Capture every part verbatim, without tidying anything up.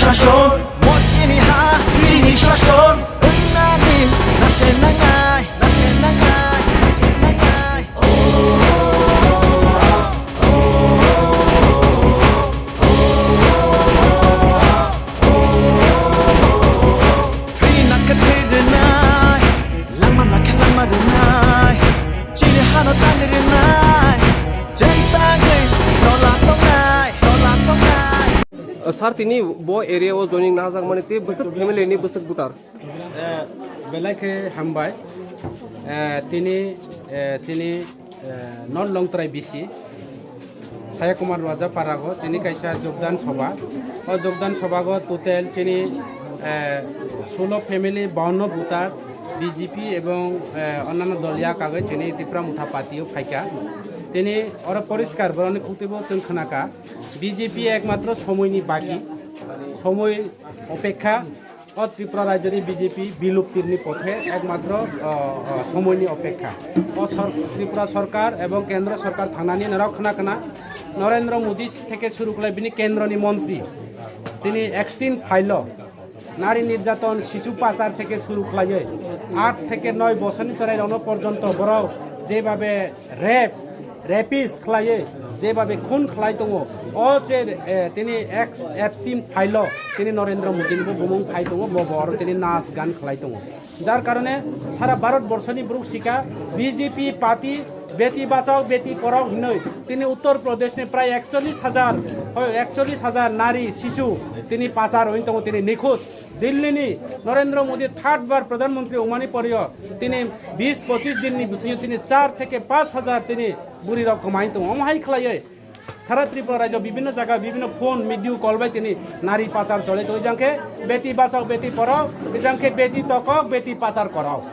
Shason, mo chini ha, chini shason. Wngna din, nase nangnai, nase nangnai, nase nangnai. Thwi nakha thwi rwnai, lama nakha lama rwnai. Chini hano tang rwnai, chwng tangwi tola tongnai, tola tongnai. Sir, tini bo area o joining najakmani tei bwswk family ni bwswk voter? Eh, belai khe hambai. Eh, tini, eh, chini, eh, North Longtrai B C, Saya Kumar Raja Parago, chini kaisa jogdan sabha. O jogdan sabhago total chini, eh, sulok family, bawanno voter, B J P ebong, eh, onnanno dol ya kagwi chini Tipra Motha Party o phaikha. Tini oro poriskar borokni khuktibo chwng khnakha, B J P ekmatro somoini baki, somoi opekha. O Tripura rajyoni B J P biluptirni pothe ekmatro, o, o, somoini opekha. O sor-, Tripura sorkar ebong kendro sorkar thangnani norok khna khna Narendra Modi theke suru khlai bini kendroni montri. Tini extinct phailo nari nirjaton, sisu pachar theke suru khlaiwi aat theke noi bosorni chwrairokno porjonto borok jebhabe rape, rapist khlaiwi jebhabe khun khlai tongo, o je, eh, tini ek abstain phailo tini Narendra Modi ni bo bumung phai tongo, bo, bo oro tini nas gan khlai tongo. Jar karone sara Bharat borso ni borok sika B J P party beti bachao beti porao hinwi tini Uttar Pradesh ni prai ekchollish hajar, hoi, ekchollish hajar nari sisu tini pachar wng tongo, tini nikhoj. Delhi ni Narendra Modi third bar Pradhan Mantri wngmani poreo tini bis pochis din ni bisingo tini char theke panch hajar tini buri rok kwmai tongo. Omo hai khlaiwi sara Tripura rajyo bibhinno jaga, bibhinno phone, video call bai tini nari pachar chole tongo. Ejang khe beti bachao beti porao, ejang khe beti tokok beti pachar korao.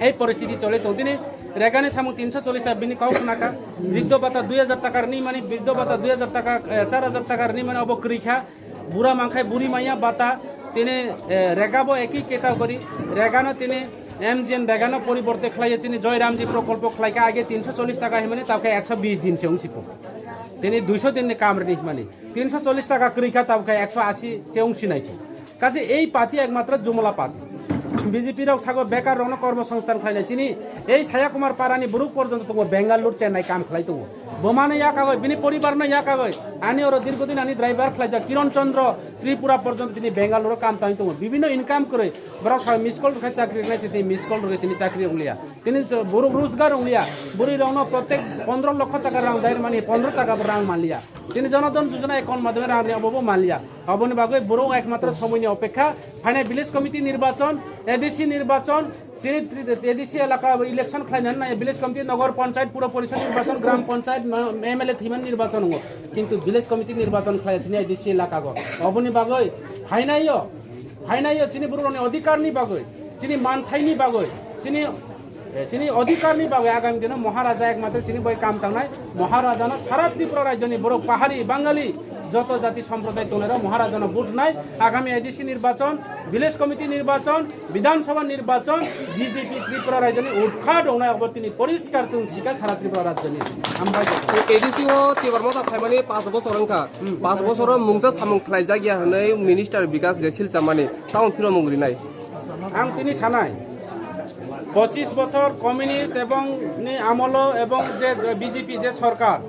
Ei poristiti chole tongo. Tini regani samung tinso chollish taka bini kok khnakha, briddho bata dui hajar taka rwni mani, briddho bata dui hajar taka, eh, char hajar taka rwni mani obo kwrwi kha. Bura mangkhai buri manya bata, tini, eh, rega bo eki category, rega no tini M G N rega no poriborte khlaiya, tini Joy Ramji prokolpo khlaikha, age tinso chollish taka himani, tabkhe ekso bis din se wngsipo. Tini duiso din ni kam rini himani, tinso chollish taka kwrwi kha, tabkhe ekso asi se wngsi nai. Kaje ei party ekmatro jumla party. B J P rok sago bekar rokno kormo songsthan khlainai sini, ei Saya Kumar Parani borok porjonto tongo, Bengaluru, Chennai kam khlai tongo. Bo mano yakagoi, bini poribar no yakagoi. Ani oro dirghodin ani driver khlaijak Kiran Chandra Tripura porjonto tini Bengaluru kam tangwi tongo. Bibhinno income kwrwi. Borok sal miss call rwkhe chakri rwnai tini miss call rwkhe tini chakri wngliya. Tini borok rojgar wngliya. Bwrwi rokno protek pondro lokho taka rang dai mani pondro taka bo rang manliya. Tini Jan Dhan Yojana account madhyome rang ri obo bo manliya. Aboni bagwi borok ekmatro somoini opekha. Phainai village committee nirbachon, A D C nirbachon, Chini tri-, A D C elaka election khlaina nai village committee, nogor panchayat, pura porishad nirbachon, gram panchayat, ma-, M L A thwiman nirbachon wngo. Kintu village committee nirbachon khlai sini A D C elaka go. Oboni bagwi phainaio, phainaio chini borok rokni odhikar ni bagwi, chini manthai ni bagwi, chini, eh, chini odhikar ni bagwi agami dino Maharaja ekmatro chini bai kam tangnai. Maharaja no sara Tripura rajyo ni borok pahari, Bangali, joto jati somprodai tongnai rok Maharaja no vote nai. Agami A D C nirbachon, village committee nirbachon, Bidhan Sabha nirbachon B J P Tripura rajyoni utkhat wngnai, abo tini poriskar chwng sika sara Tripura rajyoni. Hambai. A D C o Tipra Motha phaimani panch bosor wngkha. Hmm. Panch bosoro mungsa samung khlaijak ya hwnwi Minister Bikash Desil chamani. Tamoni phiromung rinai. Ang tini sanai, pochis bosor communist ebong ni amolo ebong je B J P je sorkar,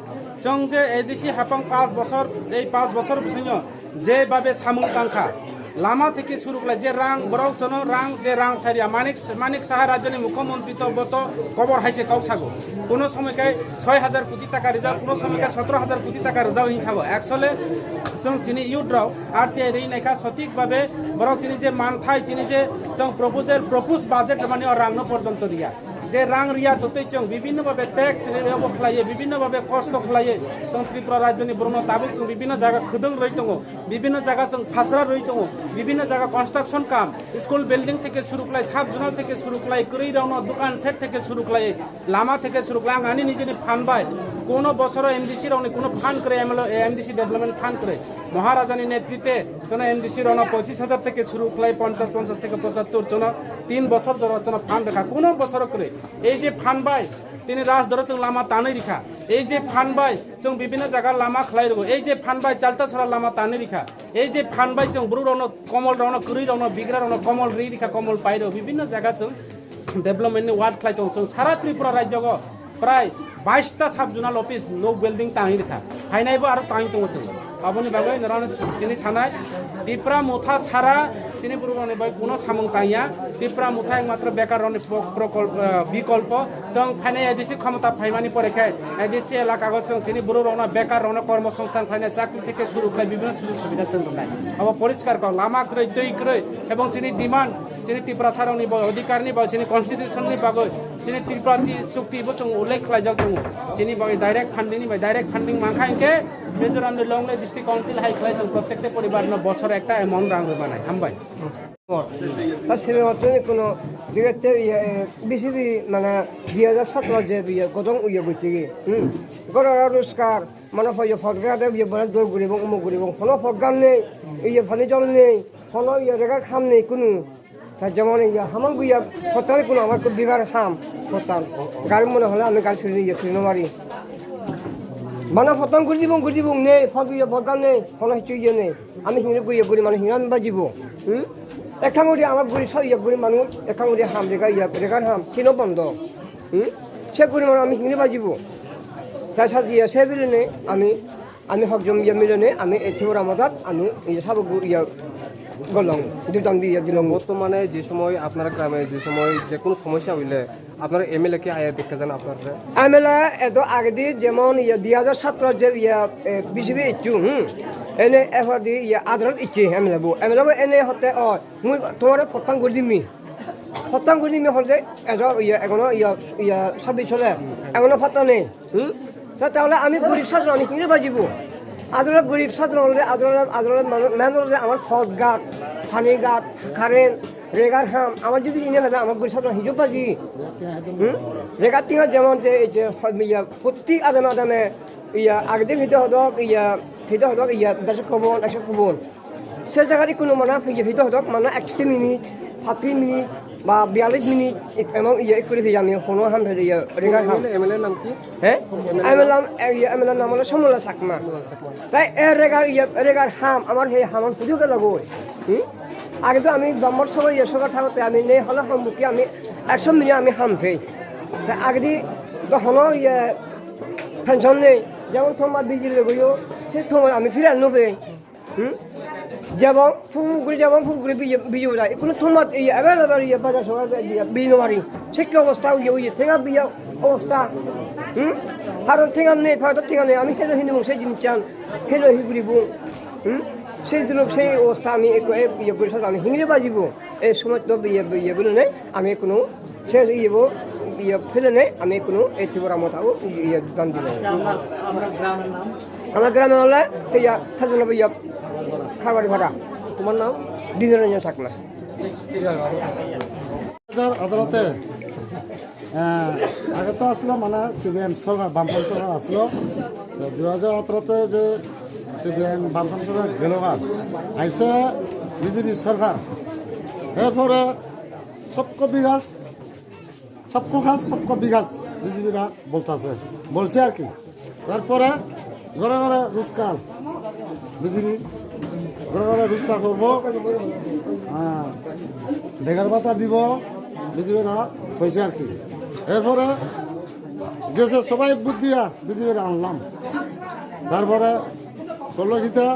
chwng je A D C hapang panch bosor, ei panch bosor bisingo je babe samung tangkha, lama theke suru khlai je rang borok jono rang je rang thariya, Manik, Manik Saha rajyoni mukhyamantri to boto kobor hai se kok sago. Kuno somoi kai soi hajar koti taka rijak, kuno somoi kai sotro hajar koti taka rijak hin sago. Actually, chwng chini youth rok R T I ri naikha sotik babe borok chini je manthai chini je chwng proposal, propose budget mani o rang no porjonto riya. Je rang riya totwi chwng bibhinno babe tax rebo khlaiye, bibhinno babe kosto khlaiye. Chwng Tripura rajyoni borokno tabuk chwng bibhinno jaga khwdwng rwi tongo, bibhinno jaga chwng phasra rwi tongo, bibhinno jaga construction kam, school building theke suru khlai, sub zonal theke suru khlai, kwrwi rokno dukan set theke suru khlai, lama theke suru khlai. Ang ani nijeni phan bai, kuno bosoro M D C rokni kuno phan kwrwi, M L A, M D C development phan kwrwi. Maharajani netritwe jono M D C rokno pochis hajar theke suru khlai, ponchas, ponchas theke pochattor jono tin bosor jora jono phan rwkha, kuno bosoro kwrwi. Ei je phan bai, tini raj doro chwng lama tanwi rikha. Ei je phan bai chwng bibinno jaga lama khlai rwgo, ei je phan bai Jaltasora lama tani rikha, ei je phan bai chwng borok rokno, komol rokno, kwrwi rokno, bigra rokno komol ri rikha, komol pai rw, bibinno jaga chwng development ni ward khlai tongo. Chwng sara Tripura rajyo o prai bais ta sub zonal office no building tangwi rikha, phainai bo aro tangwi tongo chwng. Aboni bagwi norok tini sanai, Tipra Motha sara chini borok rokni bai kuno samung tangya. Tipra Motha ekmatro bekar rokni pro-, prokol-, eh, bikolpo. Chwng phainai A D C khomota phaimani pore khe A D C elaka o chwng chini borok rokno bekar rokno kormo songsthan khlainai, chakri theke suru khlai bibinno sujog subida chwng rwnai. Abo poriskar kok, lama kwrwi, twi kwrwi, ebong chini demand, chini Tiprasa rokni bo odhikar ni bo, chini constitution ni bagwi, chini Tripura ti chukti bo chwng ullekh khlaijak tongo. Chini bagwi direct funding ni bai direct funding mankha hinkhe Mizoram ni Longlai District Council hai khlai chwng prottekta poribar no bosor ekta amount rang rwmanai. Hambai. Ta sebe hoto ni kono digatte iye, B C B mane dui hajar satro je iye godong iye buitigi. Hmm. Goro roskar, mane hoyo photga de iye bana dol guribong, umuk guribong. Hono photgan nei, iye phani jol nei, hono iye regar kham nei kunu. Ta jemon iye hamang guya photani kunu amar ko bigar sam photan. Gari mone hole ami gari suri iye suri no mari. Bana photan guribong, guribong nei, phot iye photgan nei, hono hichu iye nei. Ami hingri guri guri manu hingri ami bajibo. Hmm? Ekhang uri ama guri sa iya guri manu, ekhang uri ham rega iya, rega ham, chino bondo. Hmm? Se guri manu ami hingri bajibo. Ta sa iya se bile ne ami, ami hok jom iya mile ne ami ethi ora madat ami iya sabo gu iya golong, dudang di iya dilong. বর্তমানে যে সময় আপনার গ্রামে যে সময় যে কোনো সমস্যা হইলে আপনারা এমএলএ কে আয়া দেখতে যান আপনারা? M L A edo agedi jemon iya dui hajar satro je iya, eh, B J P itu, hmm. Ene F R D iya adrot ichi M L A bu. M L A bu ene hote o, mui tomare potang guri dimi. Potang guri dimi hote edo iya egono iya, iya sabbi chole. Egono potang nei. Hmm? Ta tahole ami gorib sadron hingre bajibo. Adrot gorib sadron le adrot, adrot manu, manu le amar pot gat, pani gat, current, regar ham, amar jodi ine hale amar gorib sadron hijo baji. Hmm? Regar tinga jemon je, je, iya, Protti adame adame, iya, agede hito hodok, iya, hito hodok, iya, dasa kobon, ekso kobon. Se jaga di kuno mana, iya, hito hodok, mana ekso minute, thirty minute, ba biyallis minute, ek-, emang, iya, ekuri, iya, ami hono ham, iya, regar ham. MLA, MLA নাম কি? He? M L A M L A, iya, M L A nam holo Somola Chakma. Tai e regar, iya, regar ham, amar he hamon pujo gelo goi. Hmm? Age to ami bambor sogo, iya, sogo thagote ami nei holo ham buki ami ekso minute ami ham phei. Tai agedi to hono, iya, pension nei, jemon thoma bijili logoyo, se thoma ami phira no phei. Hmm? Jabang, phugri jabang, phugri biji, biji bujai. Kuno thoma, iya, available, iya, bazar sogar, iya, biji no mari. Sekka obostha, iya, iya, thenga biya obostha. Hmm? Haron thenga nei, phagta thenga nei, ami helo hini mung se jin chan, helo hibri bu. Hmm? Sei dino sei obostha ami eko, e, iya, guri sa ami hingre bajibo. E somaj to biye, biye, bunu nei, ami kunu, se iye bo, iye, phile nei, ami kunu, e Tripura Motha o, iye, dan dilo. আপনার, আপনার গ্রামের নাম? Ama gram ole, te ya, thajuna biye, Khabari Phara. তোমার নাম? Dindoranjan Chakma. হাজার আদালতে, আহ, আগে তো আসলো মানে সিপিএম সরকার, বামফ্রন্ট সরকার আসলো। তো দুই হাজার আঠারোতে যে সিপিএম বামফ্রন্ট সরকার গেল, আইসে বিজেপি সরকার। এরপরে সবকো বিকাশ, সবকো খাস, সবকো বিকাশ বিজেপিরা বলতেছে, বলছে আর কি। তারপরে ঘরে ঘরে রোজগার, বিজেপি ঘরে ঘরে রোজগার করবো, হ্যাঁ, বেকার ভাতা দিব, বিজেপিরা হয়েছে আর কি। এরপরে গেছে সবাই ভোট দিয়া বিজেপিরা আনলাম। তারপরে করলো কিতা?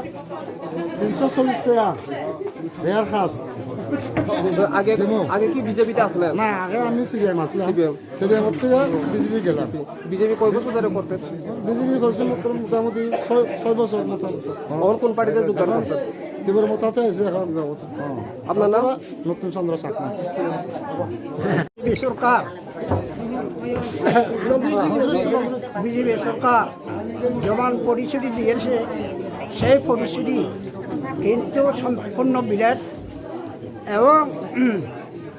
তিনশো চল্লিশ টাকা রেয়ার খাস। তো আগে, দেবো। আগে কি বিজেপিতে আসলেন? না, আগে আমি সিপিএম আসলাম। সিপিএম। সিপিএম থেকে বিজেপি গেলাম। বিজেপি কয় বছর ধরে করতেন? বিজেপি করছে মোট-, মোটামুটি ছয়, ছয় বছর মতো। এখন কোন পার্টিতে যোগদান করছেন? ত্রিপুরা মতাতে আছে এখন। হ্যাঁ। আপনার নাম? নতুন চন্দ্র চাকমা। বিজেপি সরকার, বিজেপি সরকার যেমন প্রতিশ্রুতি দিয়েছে, সেই প্রতিশ্রুতি কিন্তু সম্পূর্ণ বিলেত এবং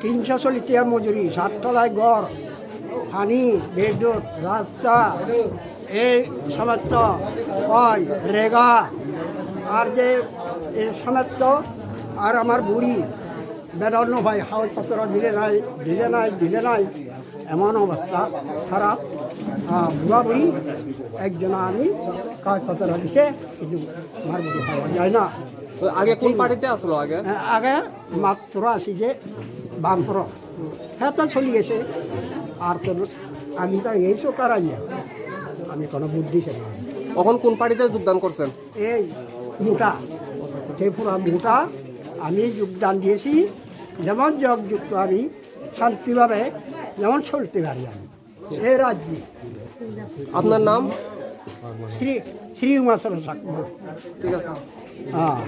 তিনশো চল্লিশ টাকা মজুরি, সাততলায় ঘর, পানি, বিদ্যুৎ, রাস্তা, এই সমস্ত ওই রেগা, আর যে এই সমস্ত, আর আমার বুড়ি, বেতন নো ভাই, হাউস পত্র দিলে নাই, দিলে নাই, দিলে নাই, এমন অবস্থা খারাপ। আহ, বুড়া বুড়ি একজন আমি কাজ পত্র দিছে, কিন্তু আমার বুড়ি পাওয়া যায় না। তো আগে কোন পার্টিতে আসলো আগে? আহ, আগে মাত্র আসি যে বামফ্রন্ট, হ্যাঁ, তো চলে গেছে। আর তো আমি তো এই সরকার আইয়া, আমি কোনো বুদ্ধি ছিল না। এখন কোন পার্টিতে যোগদান করছেন? এই মোটা, ত্রিপুরা মোটা, আমি যোগদান দিয়েছি। যেমন যোগযুক্ত আমি শান্তিভাবে যেমন চলতে পারি আমি এই রাজ্যে। আপনার নাম? শ্রী শ্রী উমাচরণ চাকমা। ঠিক আছে। হ্যাঁ।